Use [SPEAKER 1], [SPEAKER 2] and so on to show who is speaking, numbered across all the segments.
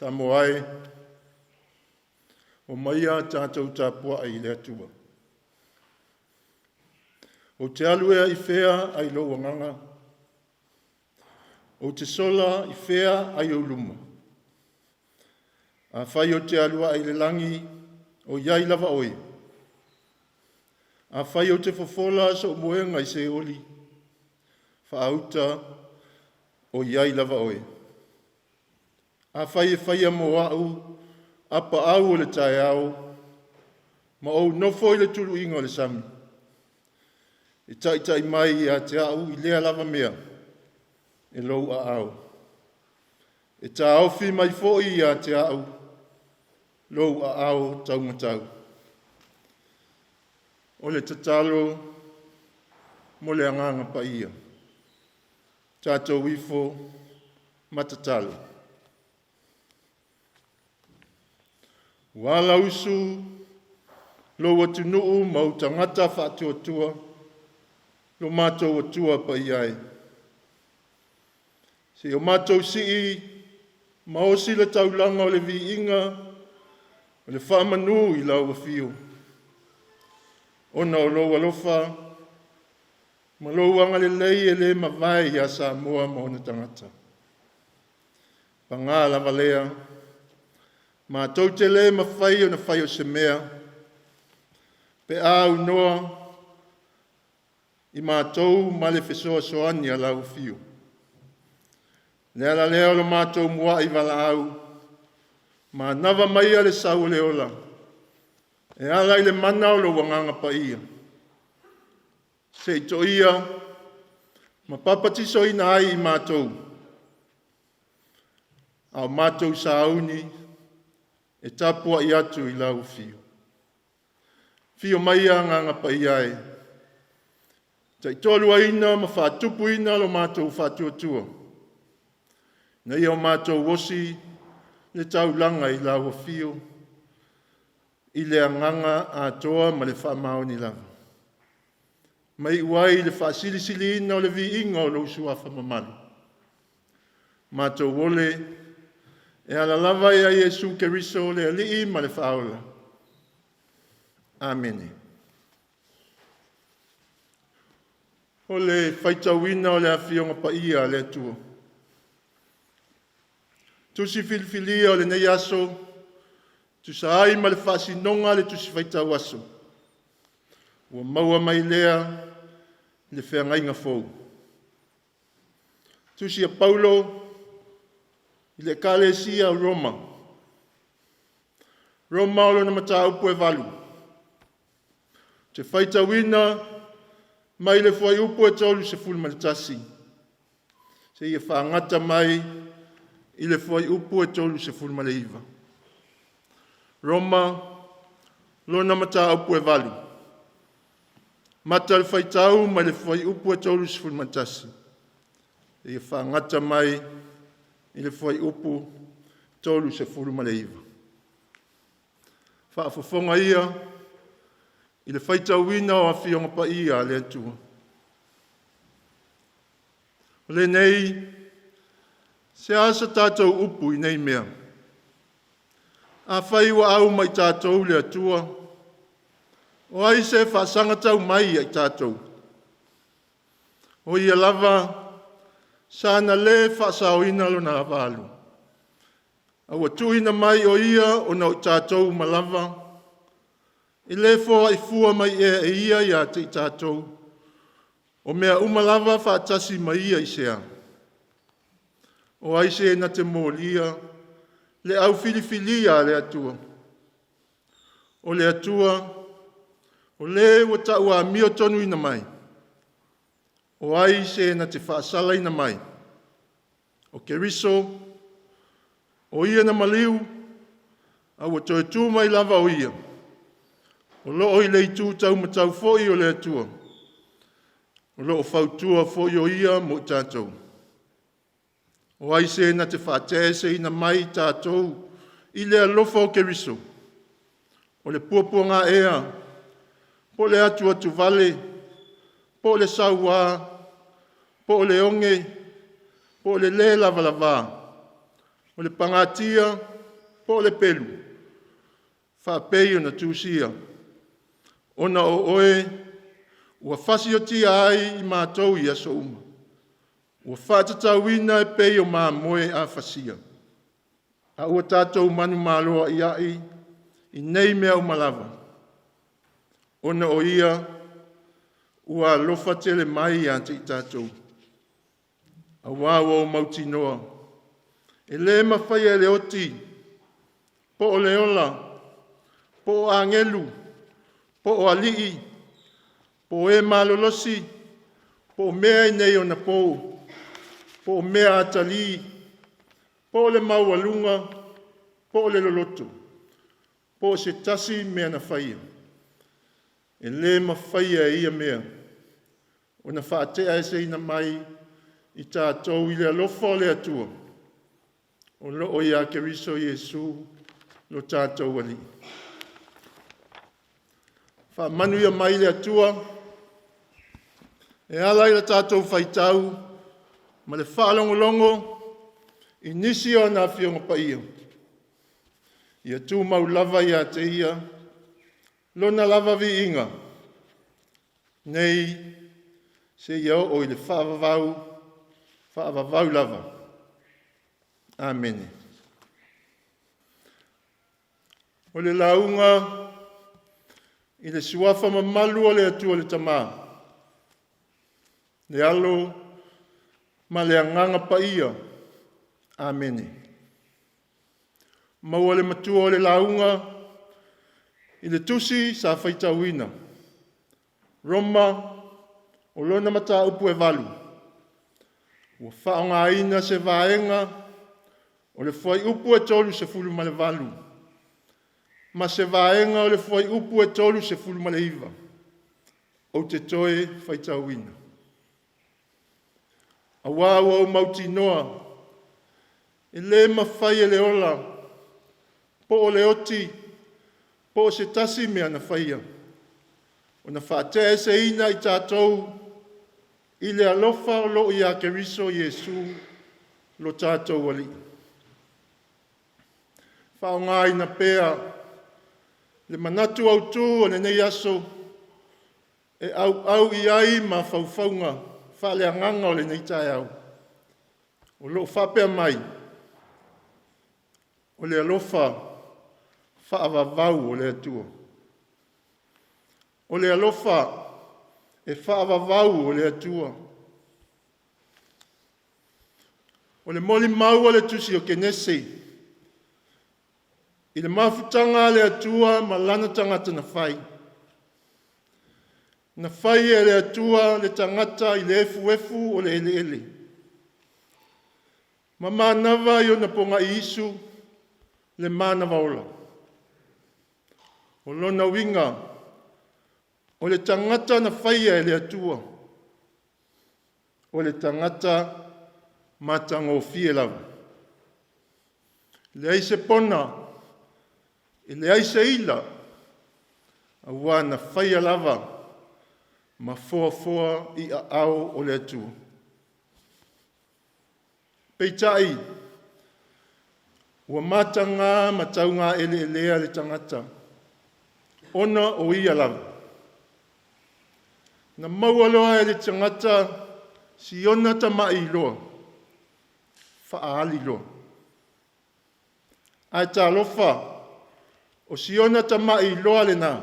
[SPEAKER 1] Samoa e, omaia tatou tapuai i le Atua. Ou te alu ea i fea ai lou agaga? Ou te sola i fea ai ou luma? Afai ou te alu ae i le lagi, o i ai lava oe. Afai ou te fofola sou moega i Seoli, faauta o i ai lava oe. Afai e faia mo au apaau o le taeao, ma ou nofo i le tuluiga o le sami, e taitai mai ia te au i lea lava mea e lou aao, e taofi mai foi ia te au lou aao taumatau. O le tatalo mo le Agaga Paia. Tatou ifo ma tatalo. Ua alausu lou atunuu ma ou tagata faatuatua, lo matou Atua Paia e. Seia o matou sii ma osi le taulaga o le viiga o le faamanu i lau afio, ona o lou alofa ma lou agalelei e le mavae ia Samoa ma ona tagata. Paga lava lea, matou te le mafai ona fai o se mea, pe a aunoa i matou ma le fesoasoani a lau Afio. O le ala lea o le matou muai valaau, manava maia le sau o le ola, e ala i le mana o lou Agaga Paia, se i toia ma papatisoina ai i matou, a o matou sauni e tapuai atu i lau Afio. Afio maia Agaga Paia e, taitoaluaina ma faatupuina lo matou faatuatua, ina ia o matou osi le taulaga i lau Afio i le agaga atoa ma le faamaoni lava, ma iu ai le faasilisiliina o le viiga o lou Suafa mamalu. Matou ole e ala lava ia Iesu Keriso le Alii ma le Faaola. Amene. O le faitauina o le Afioga Paia a le Atua. Tusi filifilia o lenei aso, tusa ai ma le faasinoga a le Tusi Faitau Aso, ua maua mai lea le feagaiga fou. Tusi a Paulo i le Ekalesia o Roma. Roma o lona mataupu e 8. Ou te faitauina mai le fuaiupu e 31 seia fagata mai i le fuaiupu e 39. Roma, lona mataupu e 8, mata le faitau mai le fuaiupu e 31 seia fagata mai i le fuaiupu 39. Faafofoga ia i le faitauina o Afioga Paia a le Atua. O lenei, se a se tatou upu i nei mea? Afai ua au ma i tatou le Atua, o ai se faasagatau mai ia i tatou? O ia lava sa na lē faasaoina lona ava alu, a ua tuuina mai o ia ona o i tatou uma lava, e lē foai fua mai ea e ia ia te i tatou o mea uma lava faatasi ma ia i se a? O ai se na te molia le au filifilia a le Atua? O le Atua, o le ua tauamiotonuina mai. O ai se na te faasalaina mai? O Keriso, o Ia na maliu, a ua toe tu mai lava o Ia, o loo i le itu taumatau foi o le Atua, o loo fautua foi o Ia mo i tatou. O ai se na te faateaeseina mai tatou i le alofa o Keriso? O le puapuaga ea, po o le atuatuvale, po o le sauā, po o le oge, po o le lē lavalavā, o le pagatia, po o le pelu, faapei ona tusia, “Ona o Oe ua fasiotia ai i matou i aso uma, ua faatatauina e pei o mamoe a fasia.” A ua tatou manumalo a'ia'i i nei mea uma lava, ona o Ia ua alofa tele mai ia te i tatou. Auā ua ou mautinoa, e lē mafaia e le oti, po o le ola, po o agelu, po o alii, po o e malolosi, po o mea i nei ona po, po o mea atalii, po o le maualuga, po o le loloto, po o se tasi mea na faia, e lē mafaia e ia mea ona faateaeseina mai i tatou i le alofa o le Atua o loo ia Keriso Iesu lo tatou Alii. Faamanuia mai le Atua e ala i le tatou faitau ma le faalogologo i nisi o ana Afioga Paia, ia tumau lava ia te Ia Lona lava viiga nei seia oo i le faavavau, faavavau lava. Amene. O le lauga i le Suafa mamalu o le Atua le Tama, le Alo ma le Agaga Paia. Amene. Maua le matua o le lauga i le tusi sa faitauina, Roma, o lona mataupu e 8, ua faaaogaina se vaega o le fuaiupu e 38 ma se vaega o le fuaiupu e 39 ou te toe faitauina. Auā ua ou mautinoa, e lē mafai e le ola, po o le oti, po o se tasi mea na faia, ona faateaeseina i tatou i le alofa o loo ia Keriso Iesu lo tatou Alii. Faaaogaina pea le manatu autu o lenei aso e auau i ai mafaufauga faaleagaga o lenei taeao, o lo o faapea mai, o le alofa faavavau o le Atua. O le alofa e faavavau o le Atua. O le molimau a le Tusi o Kenese i le mafutaga a le Atua ma lana tagata na fai. Na fai e le Atua le tagata i le efuefu o le eleele, ma manava i ona pogaiisu le manava ola. O lona uiga, o le tagata na faia e le Atua, o le tagata matagofie lava. E leai se pona, e leai se ila, auā na faia lava ma foafoa i aao o le Atua. Peitai, ua mataga ma taugaeleelea le tagata ona o ia lava. Na maua loa e le tagata si ona tama'i iloa, faaali loa. Ae talofa, o si ona tama'i iloa lena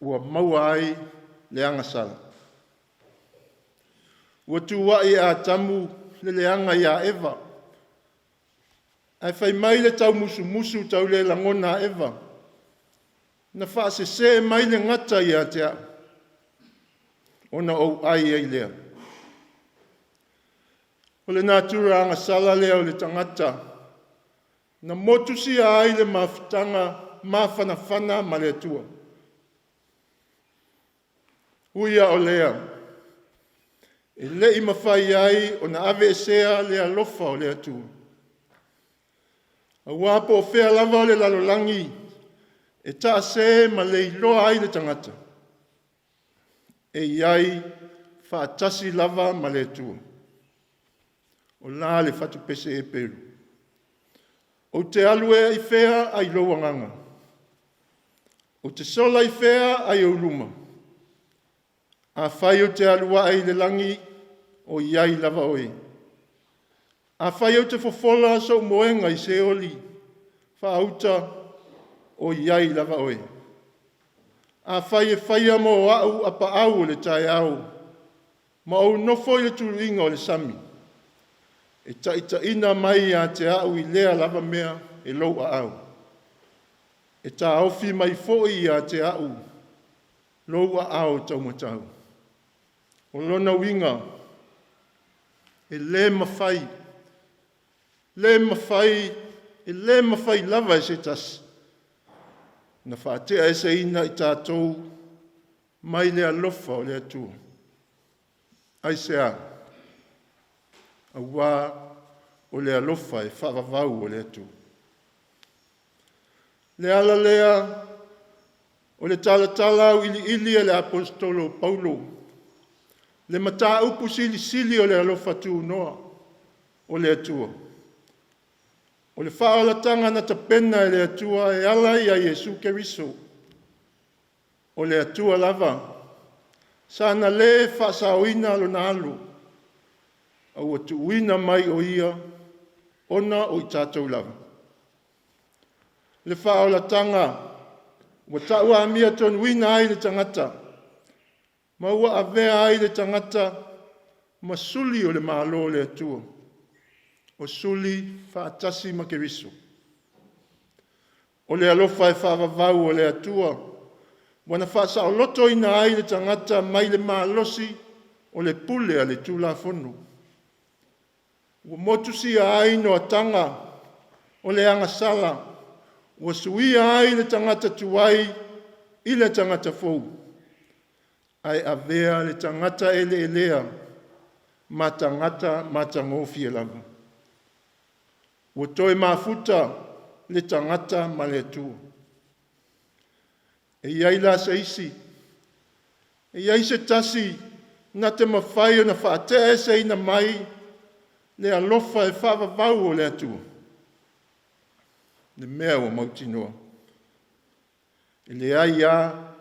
[SPEAKER 1] ua maua ai le agasala. Ua tua'i e Atamu le leaga ia Eva, ae fai mai le taumusumusu taulelagona a Eva, “Na faasesē mai le gata ia te a'u, ona ou ai ai lea.” O le natura agasala lea o le tagata na motusia ai le mafutaga mafanafana ma le Atua. Ui lava o lea, e le i mafai ai ona aveesea le alofa o le Atua, aua po o fea lava le lalolagi e taase ma leiloa ai le tagata, e i ai faatasi lava ma le Atua. O la le fatupese Eperu. Ou te alu ea i fea ai lou agaga? Ou te sola i fea ai ou luma? Afai ou te alu ae i le lagi, o i ai lava oe. Afai ou te fofola sou moega i Seoli faauta, o i ai lava oe. Afai e faia mo au apaau o le taeao, ma ou nofo i le tuluiga o le sami, e taitaiina mai ia te au i lea lava mea e lou aao, e taofi mai foi ia te au lou aao taumatau. O lona uiga, e le mafai, le mafai, e le mafai lava e se tasi ona faateaeseina i tatou mai le alofa o le Atua. Aisea? Aua o le alofa e faavavau o le Atua. Le ala lea o le talatala auiliili e le Aposetolo o Paulo, le mataupu silisili o le alofa tunoa o le Atua. O le faaolataga na tapena e le Atua e ala ia Iesu Keriso. O le Atua lava sa na le faasaoina lona alo, a ua tuuina mai o ia ona o i tatou lava. Le faaolataga ua tauamiatonuina ai le tagata, ma ua avea ai le tagata ma suli o le Malo o le Atua, o suli faatasi ma Keriso. O le alofa e faavavau o le Atua ua na faasaolotoina ai le tagata mai le malosi o le pule a le Tulafono, ua motusia ai noataga o le agasala, ua suia ai le tagata tuai i le tagata fou, ae avea le tagata eleelea ma tagata matagofie lava. Ua toe mafuta le tagata ma le Atua. E i ai la se isi, e i ai se tasi na te mafai ona faateaeseina mai le alofa e faavavau o le Atua? Le mea ua mautinoa, e leai lava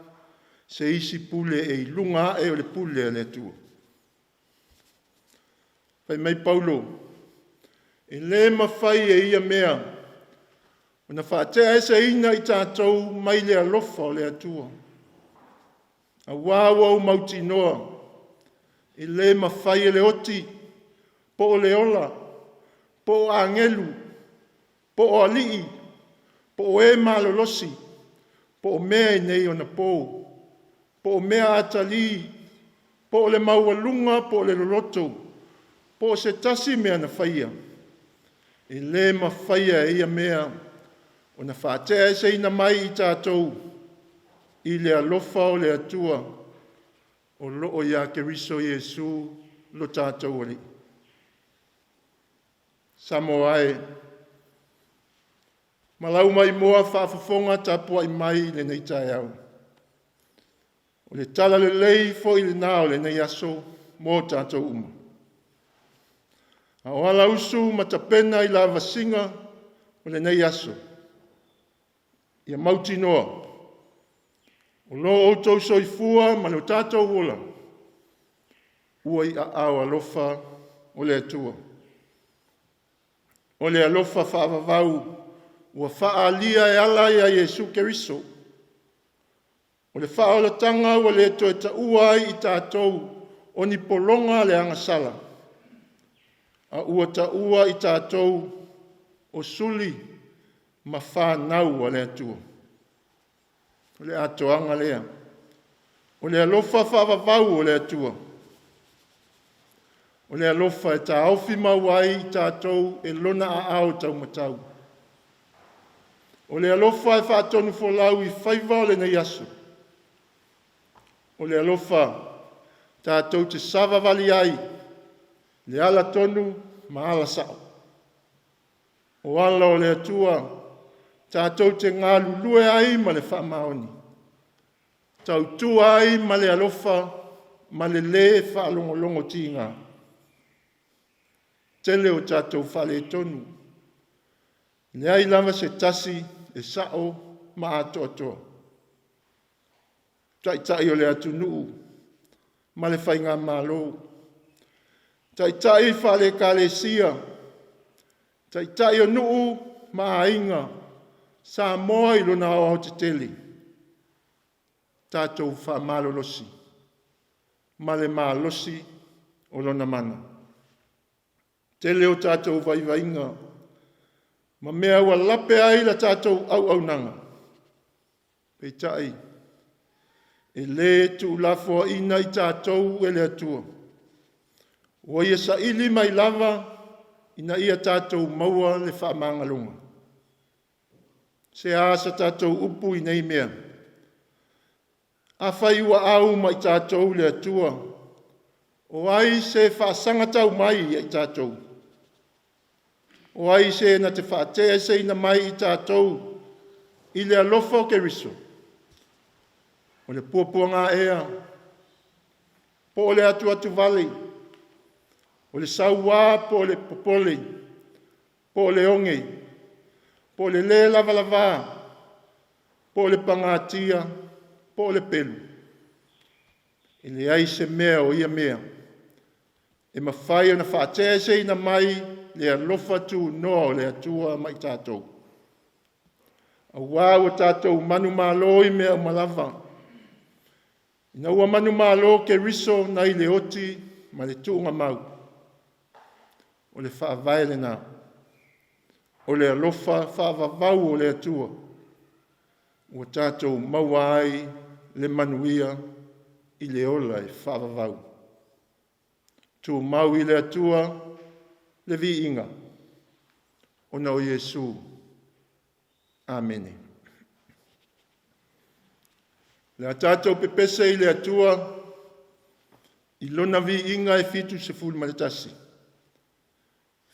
[SPEAKER 1] se isi pule e i luga ae o le pule a le Atua. Fai mai Paulo, e le mafai e ia mea ona faateaeseina i tatou mai le alofa o le Atua, aua ua ou mautinoa, e le mafai e le oti, po o le ola, po o agelu, po o alii, po o e malolosi, po o mea i nei ona po, po o mea atalii, po o le maualuga po o le loloto, po o se tasi mea na faia, e le mafaia e ia mea ona faateaeseina mai i tatou i le alofa o le Atua o loo ia Keriso Iesu lo tatou Alii. Samoa e, ma lau maimoa faafofoga tapuai mai i lenei taeao, o le talalelei foi lena o lenei aso mo tatou uma. A o ala usu ma tapena i lavasiga o lenei aso, ia mautinoa o lo outou soifua ma lo tatou ola ua i aao alofa o le Atua. O le alofa faavavau ua faaalia e ala ia Iesu Keriso. O le faaolataga ua le toe taua ai i tatou o ni pologa le agasala, a ua taua i tatou o suli ma fanau a le Atua. O le atoaga lea o le alofa faavavau o le Atua. O le alofa e taofi mau ai i tatou e Lona aao taumatau. O le alofa e faatonufolau i faiva o lenei aso. O le alofa tatou te savavali ai i le ala tonu ma ala sao. O ala o le Atua tatou te galulue ai ma le faamaoni, tautua ai ma le alofa ma le lē faalogologotiga. Tele o tatou faaletonu, leai lava se tasi e sao ma atoatoa. Taitai o le atunuu ma le Faigamalo, Taitai faale-Ekalesia, Taitai o nuu ma aiga, Samoa i lona aoaotetele, tatou faamalolosi ma le malosi o Lona Mana. Tele o tatou vaivaiga ma mea ua lape ai la tatou auaunaga, peitai, e le tuulafoaiina i tatou e le Atua, ua Ia saili mai lava ina ia tatou maua le faamagaloga. Se a sa tatou upu i nei mea? Afai ua au ma i tatou le Atua, o ai se faasagatau mai ia i tatou? O ai se na te faate'eseina mai i tatou i le alofa o Keriso? O le puapuaga ea, po o le atuatuvale, o le saua po o le popole, po o le oge, po o le lē lavalavā, po o le pagatia, po o le pelu? E leai se mea o ia mea e mafai ona faate'eseina mai le alofa tunoa o le Atua ma i tatou, auā ua tatou manumalo i mea uma lava, ina ua manumalo Keriso nai le oti ma le tuugamau. O le faavae lena o le alofa faavavau o le Atua ua tatou maua ai le manuia i le ola e faavavau. Tumau i le Atua le viiga ona o Iesu. Amene. O le a tatou pepese i le Atua i Lona viiga e 71,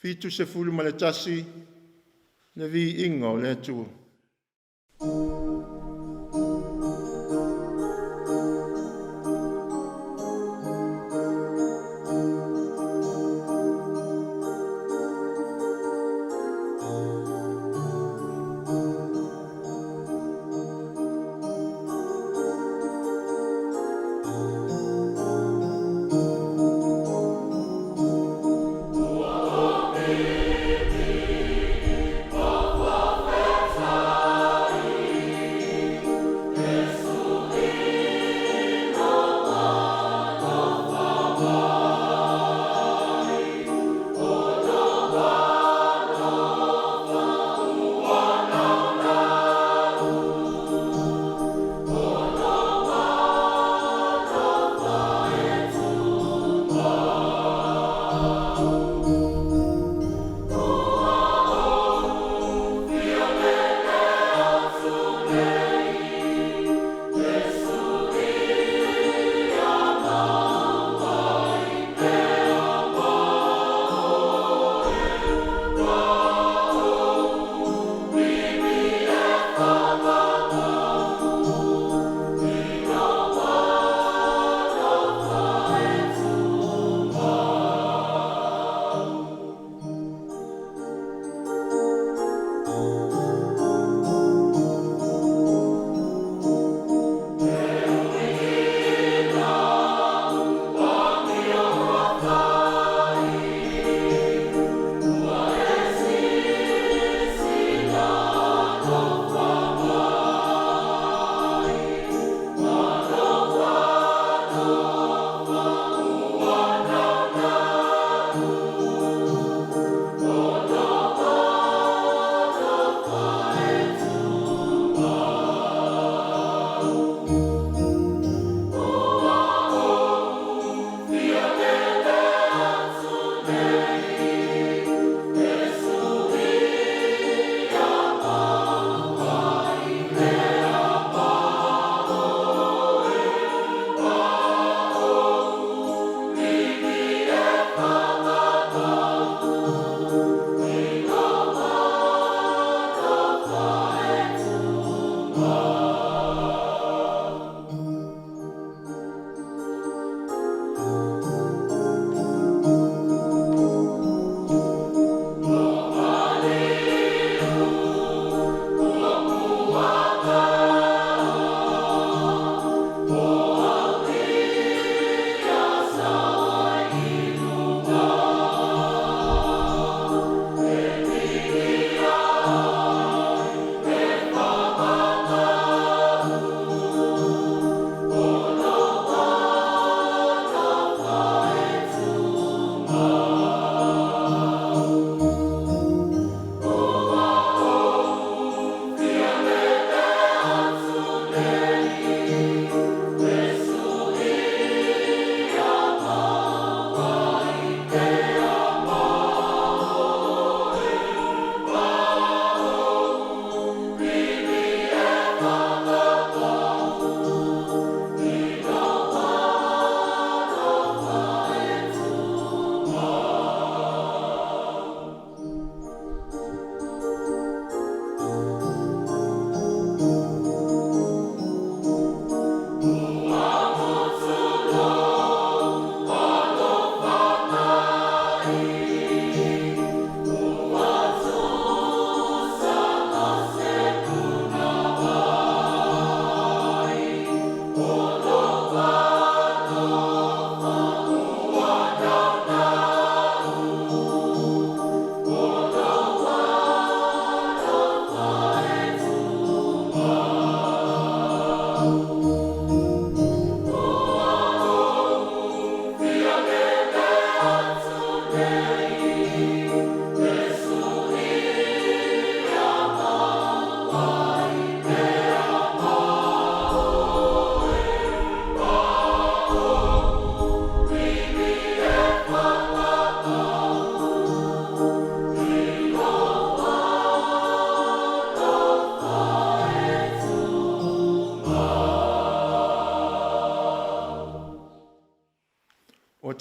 [SPEAKER 1] 71 le viiga o le Atua.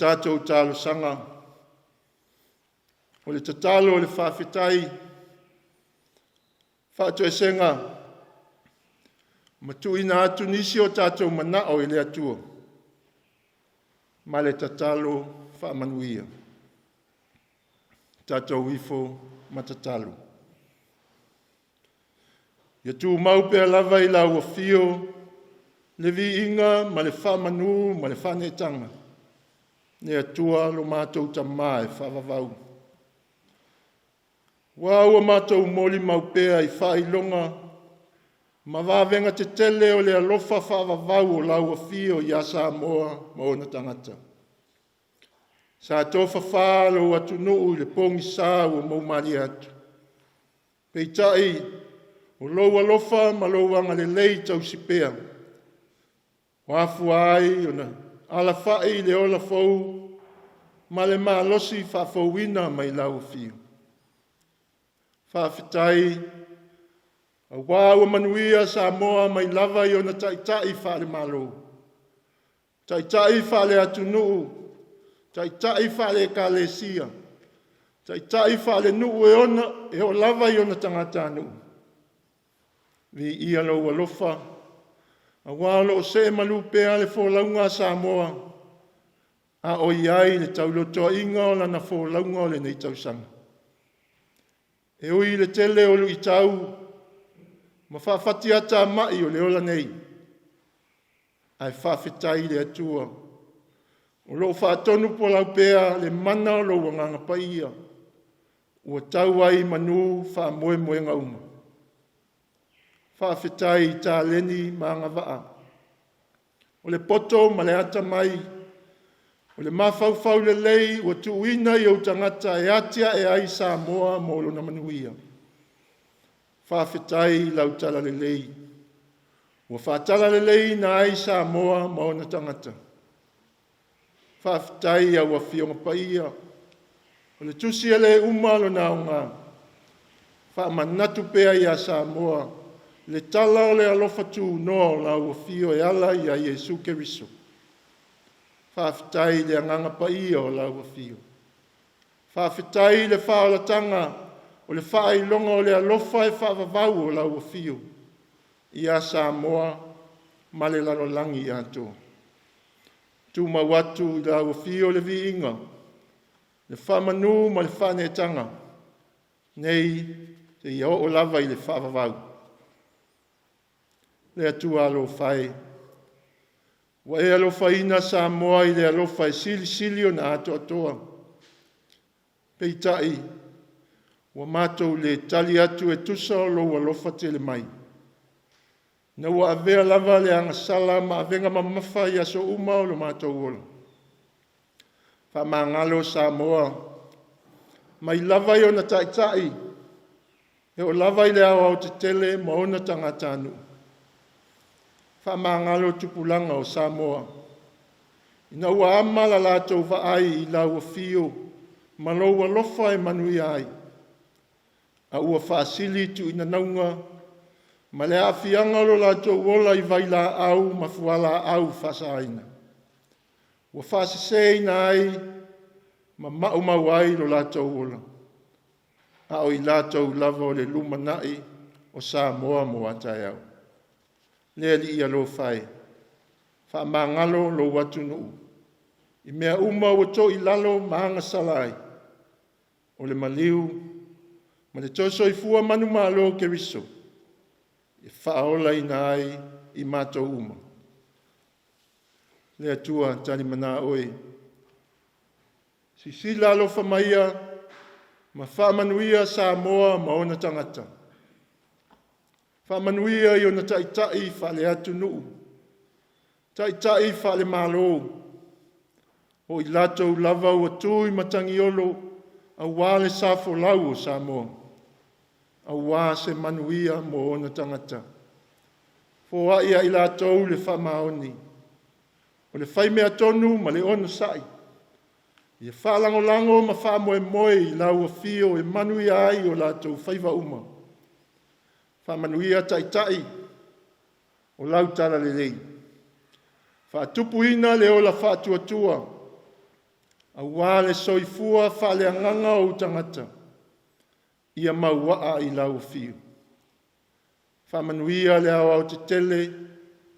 [SPEAKER 1] tatou talosaga, o le tatalo o le faafetai, faatoesega ma tuuina atu nisi o tatou manao i le Atua ma le tatalo faamanuia. Tatou ifo ma tatalo. Ia tumau pea lava i lau afio le viiga ma le faamanu ma le faaneetaga, le Atua lo matou Tama e faavavau. Aua ua matou molimau pea i faailoga ma vavega tetele o le alofa faavavau o lau afio ia Samoa ma ona tagata. Sa tofafa lou atunuu i le pogisa ua moumalie atu, peitai o lou alofa ma lou agalelei tausi pea ua afua ai ona alafai i le ola fou ma le malosi faafouina mai lau Afio. Faafetai aua ua manuia Samoa mai lava i ona taitai faale-Malo, taitai faale-atunuu, taitai faale-Ekalesia, taitai faalenuu e oo lava i ona tagatanuu. Viia lou alofa aua o lo o seemalu pea le folauga a Samoa a o i ai le taulotoaina o lana folauga o lenei tausaga. E ui i le tele o luitau ma faafatiatamai o le ola nei, ae faafetai i le Atua o lo o faatonufolau pea le mana o lou Agaga Paia ua tau ai i manu faamoemoega uma. Faafetai i taleni ma agavaa, o le poto ma le atamai, o le mafaufau lelei ua tuuina i ou tagata e atiae ai Samoa mo lona manuia. Faafetai i lau talalelei ua faatalaleleiina ai Samoa ma ona tagata. Faafetai i au Afioga Paia, o le tusi e le uma lona aoga, faamanatu pea ia Samoa le tala o le alofa tunoa o lau Afio e ala ia Iesu Keriso. Faafetai i le Agaga Paia o lau Afio. Faafetai i le faaolataga o le faailoga o le alofa e faavavau o lau Afio ia Samoa ma le lalolagi atoa. Tumau atu i lau Afio le viiga, le faamanu ma le faaneetaga, nei seia oo lava i le faavavau. Le Atua alofa e, ua e alofaina Samoa i le alofa e silisili ona atoatoa, peitai ua matou le tali atu e tusa o lou alofa tele mai, ina ua avea lava le agasala ma avega mamafa i aso uma o lo matou ola. Faamagalo Samoa mai lava i ona taitai e oo lava i le aoaotetele ma ona tagatanuu. Faamagalo tupulaga o Samoa ina ua ama la latou vaai i lau afio ma lou alofa e manuia ai, a ua faasili tuinanauga ma le aafiaga o lo latou ola i vailaau ma fualaau faasaina, ua faaseseina ai ma maumau ai lo latou ola, a o i latou lava o le lumanai o Samoa mo a taeao. Le Alii alofa e, faamagalo lou atunuu i mea uma ua toilalo ma agasala ai, o le maliu ma le toe soifua manumalo o Keriso e faaolaina ai i matou uma. Le Atua talimana Oe, silasila alofa maia ma faamanuia Samoa ma ona tagata. Faamanuia i ona taitai faale-atunuu, taitai faale-Malo, o i latou lava ua tu i matagiolo aua le sa folau o Samoa, aua se manuia mo ona tagata. Foai ia i latou le faamaoni, o le faimea tonu ma le onosai, ia faalagolago ma faamoemoe i lau afio e manuia ai o latou faiva uma. Faamanuia Taitai o lau Talalelei, faatupuina le ola faatuatua. Auā le soifua faaleagaga o ou tagata, ia mauaa i lau afio. Faamanuia le aoaotetele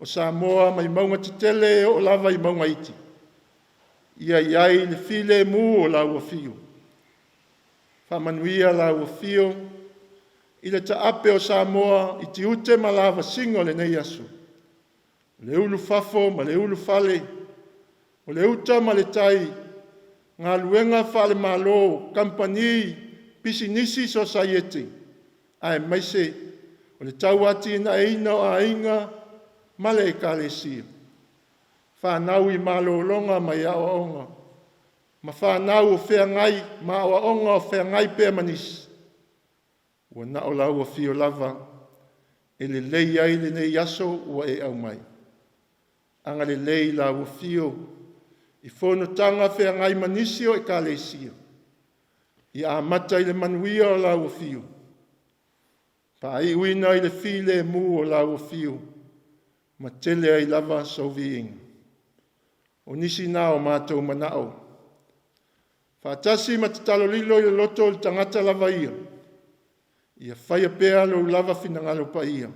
[SPEAKER 1] o Samoa mai mauga tetele e oo lava i mauga iti, ia i ai le filemu o lau afio. Faamanuia lau afio i le taape o Samoa i tiute ma lavasiga o lenei aso, le ulufafo ma le ulufale, o le uta ma le tai, galuega faale-Malo, kamupani, pisinisi, sosaiete, aemaise o le tauatiaeina o aiga ma le Ekalesia, fanau i malologa ma i aoaoga, ma fanau o feagai ma aoaoga o feagai pea ma nisi, ua na o lau afio lava e lelei ai lenei aso ua e aumai. Agalelei i lau afio i fonotaga feagai ma nisi o Ekalesia, ia amata i le manuia o lau afio, faaiuina i le filemu o lau afio ma tele ai lava sou viiga. O nisi na o matou manao faatasi ma tatalo lilo i le loto o le tagata lava ia, ia faia pea lou lava finagalo paia,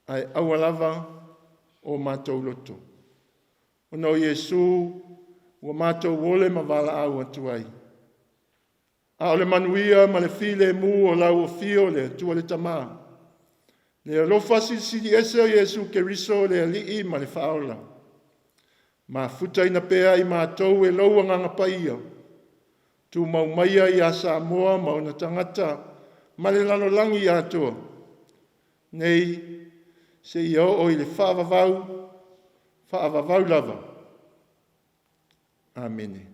[SPEAKER 1] ae aua lava o matou loto. Ona o Iesu ua matou ole ma valaau atu ai. A o le manuia ma le filemu o lau afio le Atua le Tama, le alofa Silisili Ese o Iesu Keriso o le Alii ma le Faaola, mafutaina pea i matou e lou Agaga Paia, tumau maia ia Samoa ma ona tagata ma le lalolagi atoa, nei seia oo i le faavavau, faavavau lava. Amene.